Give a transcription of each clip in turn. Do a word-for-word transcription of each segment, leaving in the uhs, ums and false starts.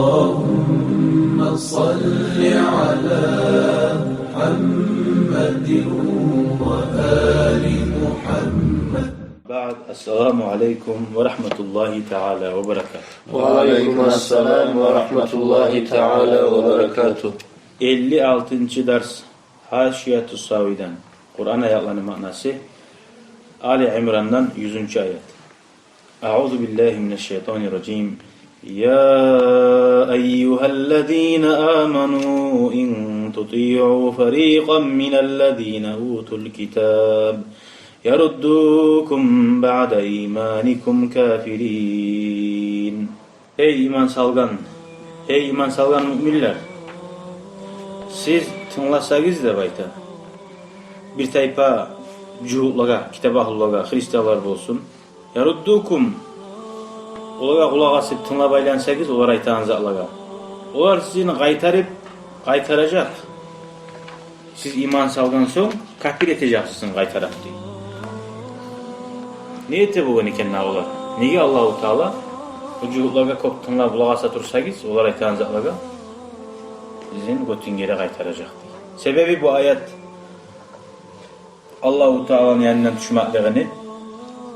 اللهم صل على محمد وآل محمد. بعد، السلام عليكم ورحمة الله تعالى وبركاته. وعليكم السلام ورحمة الله تعالى وبركاته. Элли алтынчы дарс. Гьашияту Савийден. Къуран аятланы маънасы. Али Имрандан юзюнчю аят. أعوذ بالله من الشيطان الرجيم. يا أيها الذين آمنوا إن تطيعوا فريقا من الذين أوتوا الكتاب يردوكم بعد إيمانكم كافرين. Гьей иман салгъан, гьей иман салгъан муъминлер! Сиз тынгласагъыз деп айта бир тайпа жугьутлагъа, китап агьлулагъа, христианлар болсун. يردوكم, олагъа къулакъ асып тынглап айлансагъыз олар айтагъан затлагъа, олар сизин къайтарып, къайтаражакъ. Сиз иман салгъан сонг капир этежек сизин къайтарып, дей. Не эте болгъан экен дагъы олар? Неге Аллагьу Таала бу жугьутлагъа кёп тынглап къулакъ аса турсагъыз олар айтагъан затлагъа, сизин гётюгюзге къайтаражакъ, дей. Себеби бу аят Аллагьу Тааланы янындан тюшмеклигини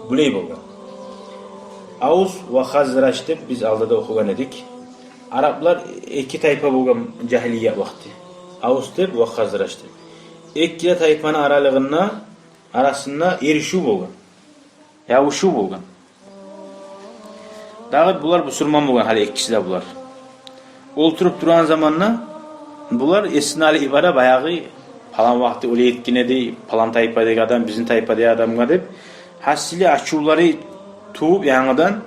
булай болгъан. Авс ва Хазраж деп биз алда да охугъан эдик. Араплар эки тайпа болгъан жагьилият вакъти. Авс деп ва Хазраж деп. Эки де тайпаны аралыгъында, арасында эришив болгъан. Ябушув болгъан. Дагъы булар бусурман болгъан гьали экиси де булар. Олтуруп турагъан заманда булар эсине алып бара, баягъы палан вакъти олай этген эди палан тайпадагъы адам бизин тайпадагъы адамгъа деп, гьасили ачувлары тувуп янгыдан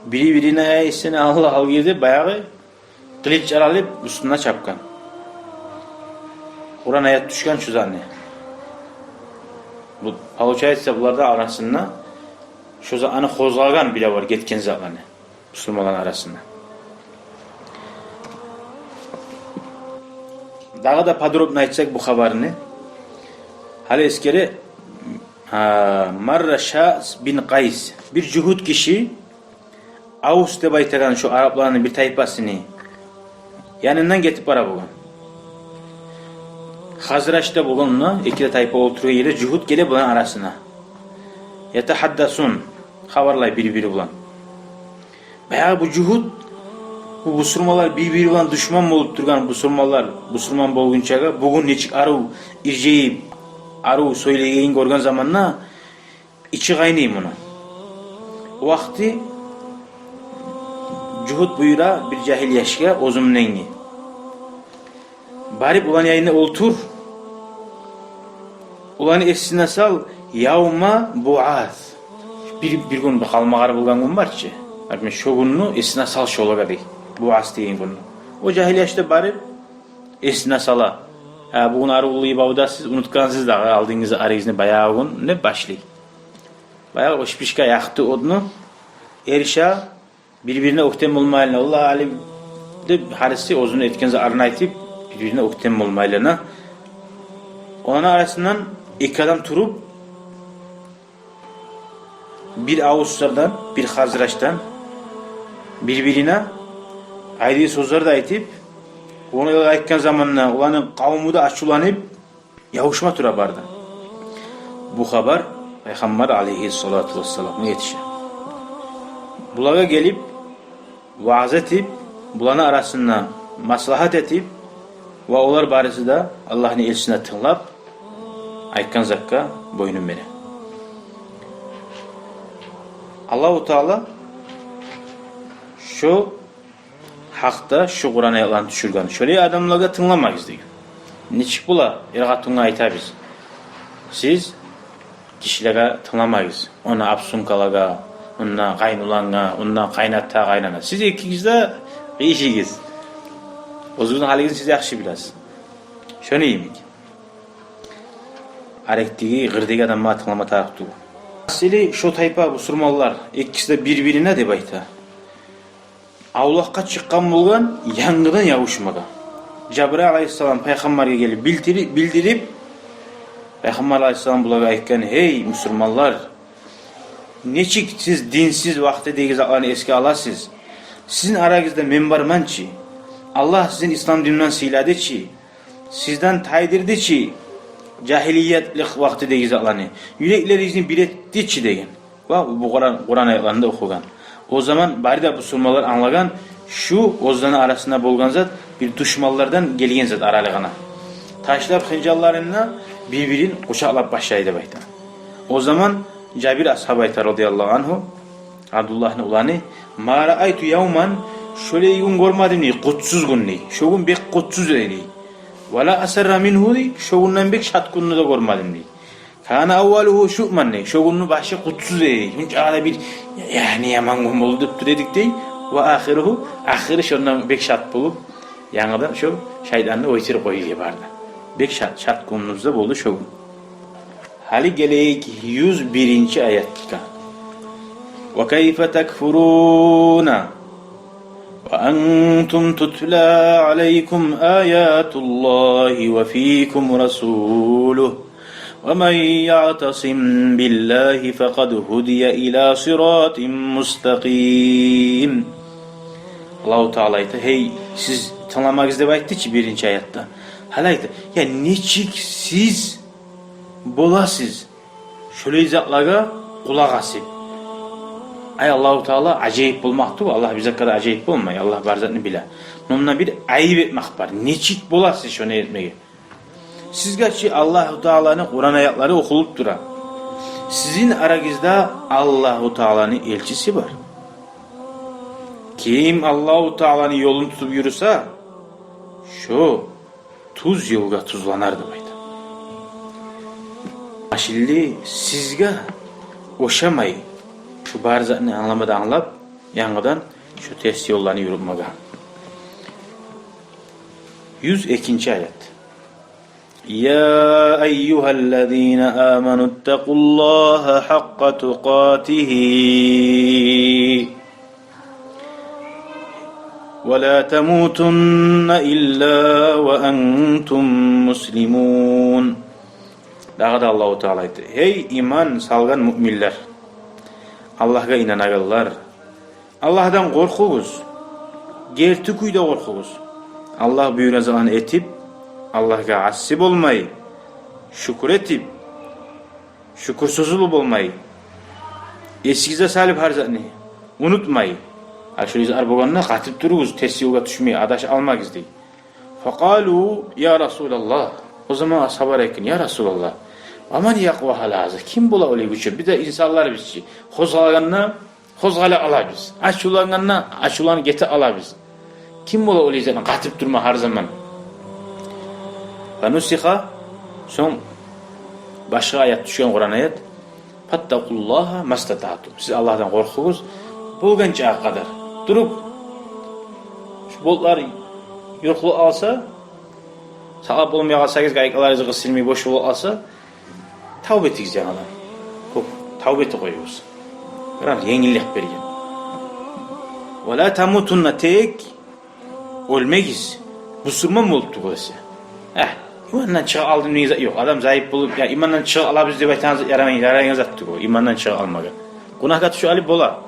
бири-бирине: «Эй, сени Аллагь алгъыр», — деп, баягъы къылыч алып уьстюне чапгъан. Къуран аят тюшген шу затны. Бу, получается, буларда арасында шу затны къозгъагъан бир де бар, гетген затланы бусурманланы арасында. Дагъы да подробно айтсакъ бу хабарны, гьали эсгере, гьа, марра Шаъс бин Къайс, бир жугьут гиши Авс деп айтагъан шу арапланы бир тайпасыны янындан гетип бара болгъан. Хазраж да болгъан онда, эки де тайпа олтургъан ерде жугьут геле буланы арасына. Ятагьаддасун, хабарлай бир-бири булан. Баягъы бу жугьут, бу бусурманлар бир-бири булан душман болуп тургъан бусурманлар, бусурман болгъунчагъа бугюн нечик арив иржайып, арив сёйлейгенин гёрген заманда ичи къайнай муну. О вакъти жугьут буюра бир жагьил яшгъа: «Оьзюм менен барып оланы янына олтур, оланы эсине сал, явма буъас. Бир, бир гюн къалмагъар болгъан гюн бар чы, гьали шо гюнню эсине сал шолагъа», — дей. Буъас деген гюнню. О жагьил яш да барып эсине сала. «Гьа, бугюн арив уллу ибадатсыз, унутгъансыз дагъы алдынгъызны арыгъызны баягъы гюн», — деп башлай. Баягъы о шпишка якъды отну, эриша бир-бирине оьктем болмайлы, «Аллагь алим», — деп, гьариси оьзюню этген затларын айтып, бир-бирине оьктем болмайлы. Оланы арасындан эки адам туруп, бир Авсдан, бир Хазраждан, бир-бирине айры сёзлер де айтып, ону айтгъан заманда оланы къавуму да ачувланып, ябушма тура бары да. Бу хабар Пайхаммар алайгьиссалату вассаламгъа етише. Булагъа гелип, ваъза этип, буланы арасында маслагьат этип, ва олар барысы да Аллагьны элчисине тынглап, айтгъан затгъа бойнун бере. Аллагьу Таала шо гьакъда шу Къуран аятланы тюшюрген. Шолай адамлагъа тынгламагъыз деген. Нечик бола, эр-къатынгъа айтабыз: «Сиз гишилеге тынгламагъыз. Онда апсункалагъа, онда къайнулангъа, онда къайната, къайнана. Сиз экигиз де къыйышыгъыз. Оьзюгюзню гьалыгъызны сиз яхшы билесиз». Шону йимик. Арекдеги, къырдагъы адамлагъа тынглама тарыкъ тюгюл. Асили шо тайпа бусурманлар экиси де бир-бирине деп айта, авлакъгъа чыкъгъан болгъан янгыдан ябушмагъа. Жабрайыл алайгьиссалам пайхаммаргъа гелип билдири-, билдирип, пайхаммар алайгьиссалам булагъа айтгъан: «Гьей, бусурманлар, нечик сиз динсиз вакътидеги затланы эсге аласыз? Сизин арагъызда мен барман чы, Аллагь сизин ислам динден сыйлады чы, сизден тайдырды чы жагьилиятлыкъ вакътидеги затланы, юреклеригизни бир этди чы деген. Ва бу Къуран, Къуран аятларын да охугъан. О заман бары да бусурманлар англагъан, шу оьзлени арасында болгъан зат бир душманлардан гелген зат аралыгъына. Ташлап хынжалларын да, бир-бирин къучакълап башлай деп айта. О заман Жабир асгьаб айта, радияллагьу ангьу, Абдуллагьны уланы: «Ма раайту явман, шолай гюн гёрмедим, – дей, – къутсуз гюн, – дей. – Шо гюн бек къутсуз эди, – дей. – Ва ла асарра мингьу, – дей, – шо гюнден бек шат гюнню де гёрмедим, – дей. – Кана аввалугьу шуъман, – дей, – шо гюнню башы къутсуз эди. Шунча да бир, яни, яман гюн болду деп тура эдик, – дей. – Ва ахиругьу, ахыры шондан бек шат болуп, янгыдан шо шайтанны оьлтюрюп къойду», – деп барды. Бек шат, шат гюнюбюз де болду шо гюн. Гьали гелейик юз биринчи аятгъа. «Ва кайфа такфуруна ва антум тутла алайкум аятуллагьи ва фикум расулугьу, ва ман яътасим биллагьи факъад гьудия ила сиратин мустакъим». Аллагьу Таала айта: «Гьей, сиз тынгламагъыз», – деп айтды чы биринчи аятда. Гьали айта: «Я нечик сиз боласыз шолай затлагъа къулакъ асып?» Ай, Аллагьу Таала ажайып болмакъ тюгюл, Аллагь бир затгъа да ажайып болмай, Аллагь бар затны биле. Но мунда бир айып этмек бар. Нечик боласыз шону этмеге? Сизге чи Аллагьу Тааланы Къуран аятлары охулуп тура. Сизин арагъызда Аллагьу Тааланы элчиси бар. Ким Аллагьу Тааланы ёлун тутуп юрюсе, шо тюз ёлгъа тюзленер деп айта. Ашыллы сизге ошамай, шу бар затны англама да англап, янгыдан шу терс ёлланы юрютмеге. Юз экинчи аят. يا أيها الذين آمنوا اتقوا الله حق تقاته ولا تموتن إلا وأنتم مسلمون. Дагъы да Аллагьу Таала айта: «Гьей, иман салгъан муъминлер, Аллагьгъа инанагъанлар, Аллагьдан къоркъугъуз, герти кюйде къоркъугъуз. Аллагь буюргъан затланы этип, Аллагьгъа асси болмай, шюкюр этип, шюкюрсюзлюк болмай, эсигизге салып гьар затны, унутмай. А шулай затлар болгъанда къатып туругъуз, терс ёлгъа тюшмей, адашып къалмагъыз», – дей. فقالوا يا رسول الله. О заман асгьабалар айтгъан: «Я Расулаллагь, ва ман якъва гьала гьаза? Ким бола олай гючю? Биз де инсанлар биз чи. Къозгъалгъанда къозгъала алабыз, ачувлангъанда ачувланып гете алабыз. Ким бола олай затны къатып турма гьар заман?» فنسخ. Сонг башгъа аят тюшген, Къуран аят: فاتقوا الله ما استطعتم. Сиз Аллагьдан къоркъугъуз болгъанчагъа къадар. Туруп, шу болтлар юркъулуп алса, сакълап болмай къалсагъыз, гайкаларыгъыз къысылмай бош болуп алса, тавба этигиз янгыдан. Кёп тавба этип къоюгъуз. Бираз енгиллик берген. ولا تموتن, тек оьлмегиз бусурман болуп тюгюл эсе. Э, имандан чыгъып алдым деген зат ёкъ. Адам зайып болуп, я имандан чыгъып алабыз деп айтагъан зат ярамай, ярайгъан зат тюгюл имандан чыгъып алмагъа. Гюнагьгъа тюшюп алып бола.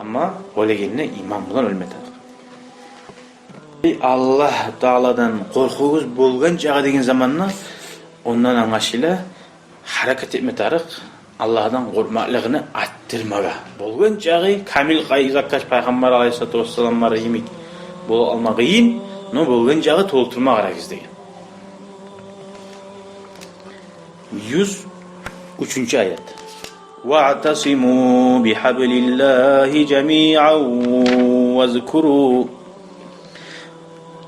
Амма оьлегенде иман булан оьлме тарыкъ. Аллагь Тааладан къоркъугъуз болгъанчагъы деген заманда, ондан англашыла, гьаракат этме тарыкъ Аллагьдан къоркъмакълыгъыны артдырмагъа. Болгъанчагъы камил къай-, заккач пайхаммар алайгьиссалату вассаламлар йимик болуп алма къыйын, но болгъанчагъы толтурма къарагъыз деген. Юз уьчюнчю аят. واعتصموا بحبل الله جميعا واذكروا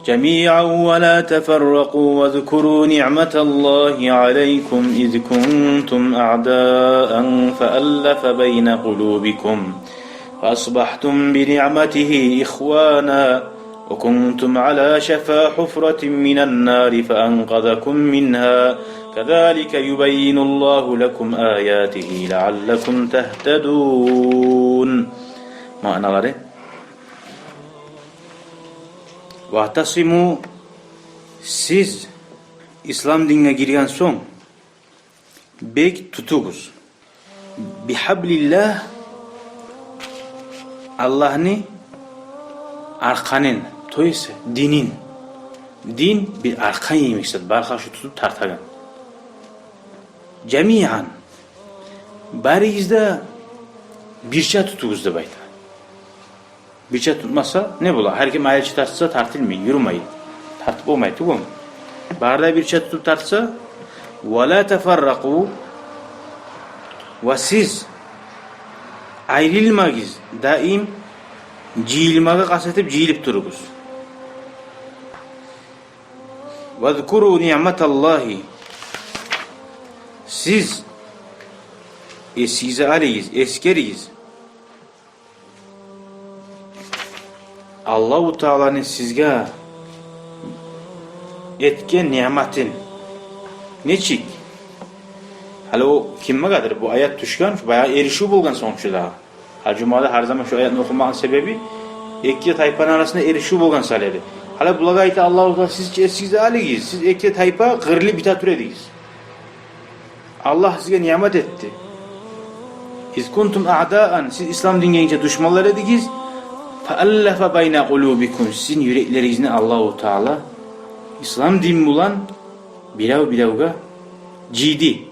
جميعا ولا تفرقوا واذكروا نعمة الله عليكم إذ كنتم أعداء فألف بين قلوبكم فأصبحتم بنعمته إخوانا وكنتم على شفا حفرة من النار فأنقذكم منها كذلك يبين الله لكم آياته لعلكم تهتدون. Маъналары. واعتصموا, сиз ислам динге гирген сонг, бек тутугъуз. بحبل الله, Аллагьны аркъанын, то есть динин. Дин бир аркъан йимик зат, бары халкъ шу тутуп тартагъан. Жамиан, барыгъыз да бирче тутугъуз деп айта. Бирче тутмаса не бола? Гьар ким айрыча тартса, тартылмай, юрюмей. Тартып болмай тюгюлмю? Бары да бирче тутуп тартса, ва ла тафарракъу, ва сиз айрылмагъыз, даим жыйылмагъа къаст этип жыйылып туругъуз. Вазкуру ниъматаллагьи. Сиз эсигизге алыгъыз, эсгеригиз Аллагьу Тааланы сизге этген ниъматын. Нечик? Гьали о кимге къадир бу аят тюшген, шу баягъы эришив болгъан сонг шу дагъы. Гьали жумада гьар заман шу аятны охумакъны себеби эки тайпаны арасында эришив болгъан сал эди. Гьали булагъа айта Аллагьу Таала: сиз чи эсигизге алыгъыз, сиз эки тайпа къырылып бите тура эдигиз. Аллагь сизге ниъмат этди. Из кунтум аъдаан, сиз ислам динге гиргинче душманлар эдигиз. Фа аллафа байна къулубикум, сизин юреклеригизни Аллагьу Таала ислам дин булан бирев-биревге жыйды.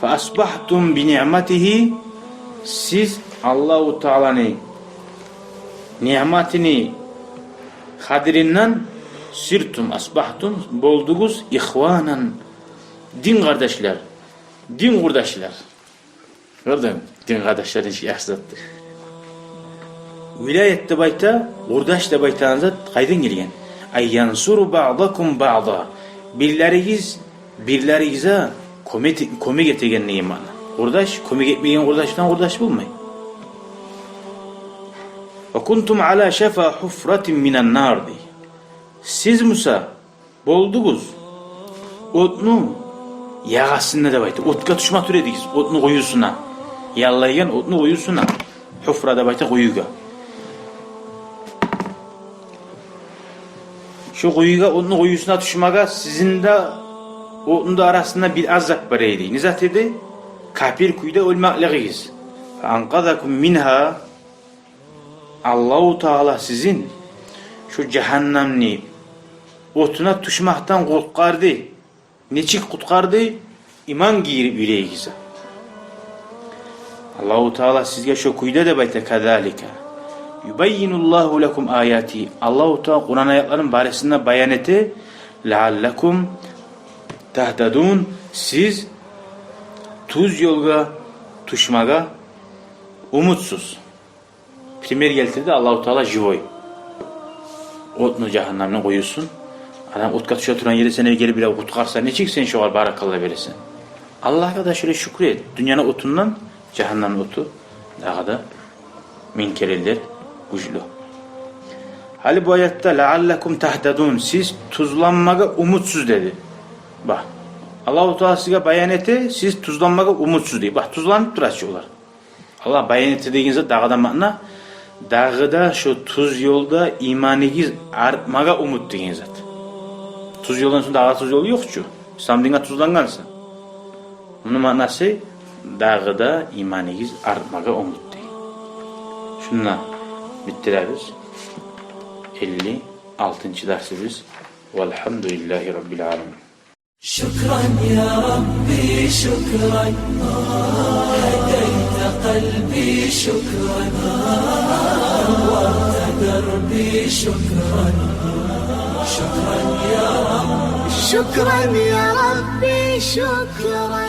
Фа асбагьтум би ниъматигьи, сиз Аллагьу Тааланы ниъматыны къадиринден, сиртум, асбагьтум, болдугъуз, ихванан, дин къардашлар, дин къурдашлар. Гёрдюнгмю? Дин къардашлар нечик яхшы затдыр. Вилаят деп айта, къурдаш деп айтагъан зат къайдан гелген? Ай янсуру баъдакум баъда. Бирлеригиз бирлеригизге кёмек, кёмек этеген деген маъна. Къурдаш кёмек этмеген къурдашдан къурдаш болмай. Ва кунтум ала шафа гьуфратин минан нар, дей. Сиз буса болдугъуз отну ягъасында деп айта. Отгъа тюшме тура эдигиз, отну къуюсуна. Яллайгъан отну къуюсуна. Гьуфра деп айта къуюгъа. Шу къуюгъа, отну къуюсуна тюшмеге сизин де отну да арасында бир аз зат бар эди. Не зат эди? Капир кюйде оьлмеклигигиз. Фа анкъазакум мингьа. Аллагьу Таала сизин шу жагьаннамны отуна тюшмекден къутгъарды. Нечик къутгъарды? Иман гийирип юрегигизге. Аллагьу Таала сизге шо кюйде деп айта, казалика юбаййинуллагьу лакум аятигьи. Аллагьу Таала Къуран аятларын барысын да баян эте, лааллакум тагьтадун, сиз тюз ёлгъа тюшмеге умутсуз. Пример гелтирди Аллагьу Таала живой. Отну, жагьаннамны къуюсун. Адам отгъа тюше турагъан ерде сени гелип бирев къутгъарса, нечик сен шогъар баракалла бересен? Аллагьгъа да шолай шюкюр эт. Дюньяны отундан жагьаннамны оту дагъы да минг керенлер гючлю. Гьали бу аятда лааллакум тагьтадун, сиз тюзленмеге умутсуз деди. Бакъ, Аллагьу Таала сизге баян эте, сиз тюзленмеге умутсуз дей. Бакъ, тюзленип тура чы олар. Аллагь баян эте деген зат дагъы да маъна, дагъы да шо тюз ёлда иманыгъыз артмагъа умут деген зат. Тюз ёлдан сонг дагъы тюз ёл ёкъ чу. Ислам динге тюзленгенсен. Муну маънасы дагъы да иманыгъыз артмагъа умут дей. Шунда битдиребиз. Элли алтынчы дарсыбыз. Валгьамдулиллагьи раббил аламин. شكرا يا ربي، شكرا. هديت قلبي، شكرا. نورت دربي، شكرا. شكرا يا رب. شكرا يا ربي، شكرا.